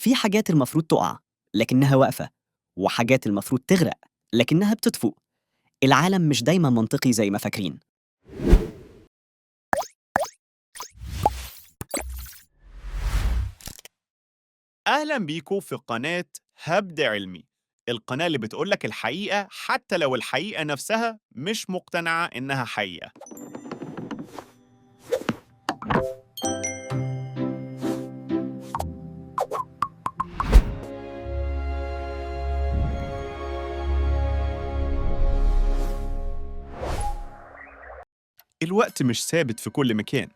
في حاجات المفروض تقع لكنها واقفة، وحاجات المفروض تغرق لكنها بتطفو. العالم مش دايما منطقي زي ما فاكرين. أهلا بيكم في قناة هبد علمي، القناة اللي بتقولك الحقيقة حتى لو الحقيقة نفسها مش مقتنعة إنها حقيقة. الوقت مش ثابت في كل مكان.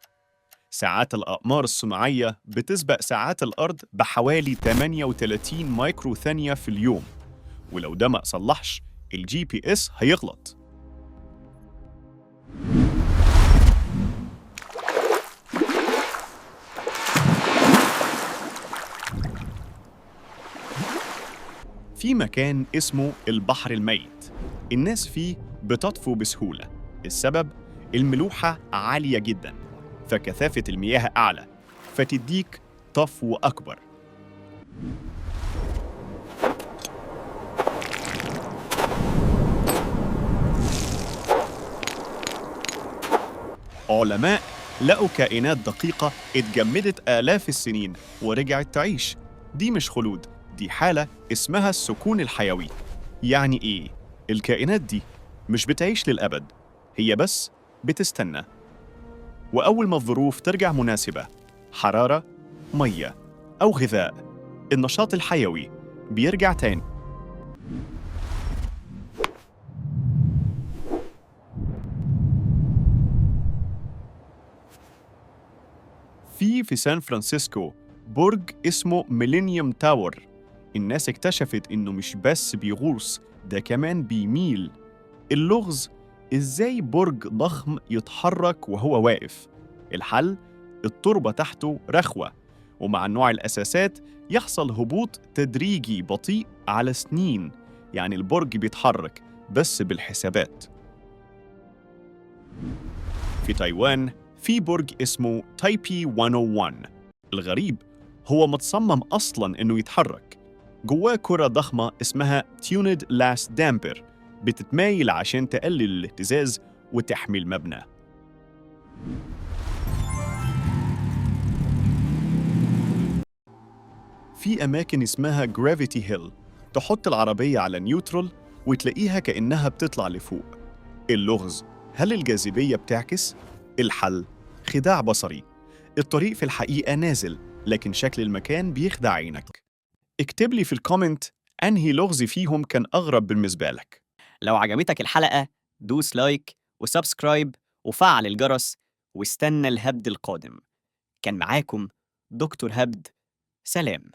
ساعات الأقمار الصناعية بتسبق ساعات الأرض بحوالي 38 مايكرو ثانية في اليوم، ولو ده ما صلحش ال GPS هيغلط. في مكان اسمه البحر الميت، الناس فيه بتطفو بسهولة. السبب؟ الملوحة عالية جدا، فكثافة المياه أعلى، فتديك طفو أكبر. علماء لقوا كائنات دقيقة اتجمدت آلاف السنين ورجعت تعيش. دي مش خلود، دي حالة اسمها السكون الحيوي. يعني إيه؟ الكائنات دي مش بتعيش للأبد، هي بس بتستنى. وأول ما الظروف ترجع مناسبة، حرارة، مية أو غذاء، النشاط الحيوي بيرجع تاني. في سان فرانسيسكو برج اسمه Millennium Tower. الناس اكتشفت إنه مش بس بيغوص، ده كمان بيميل. اللغز إزاي برج ضخم يتحرك وهو واقف؟ الحل؟ التربة تحته رخوة، ومع نوع الأساسات يحصل هبوط تدريجي بطيء على سنين. يعني البرج بيتحرك بس بالحسابات. في تايوان في برج اسمه تايبي 101. الغريب هو متصمم أصلاً إنه يتحرك. جواه كرة ضخمة اسمها tuned mass damper بتتمايل عشان تقلل الاهتزاز وتحمي المبنى. في أماكن اسمها gravity hill، تحط العربية على neutral وتلاقيها كأنها بتطلع لفوق. اللغز، هل الجاذبية بتعكس؟ الحل، خداع بصري. الطريق في الحقيقة نازل، لكن شكل المكان بيخدع عينك. اكتب لي في ال comment أنهي لغز فيهم كان أغرب بالنسبة لك. لو عجبتك الحلقة دوس like و subscribe وفعل الجرس واستنى الهبد القادم. كان معاكم دكتور هبد. سلام.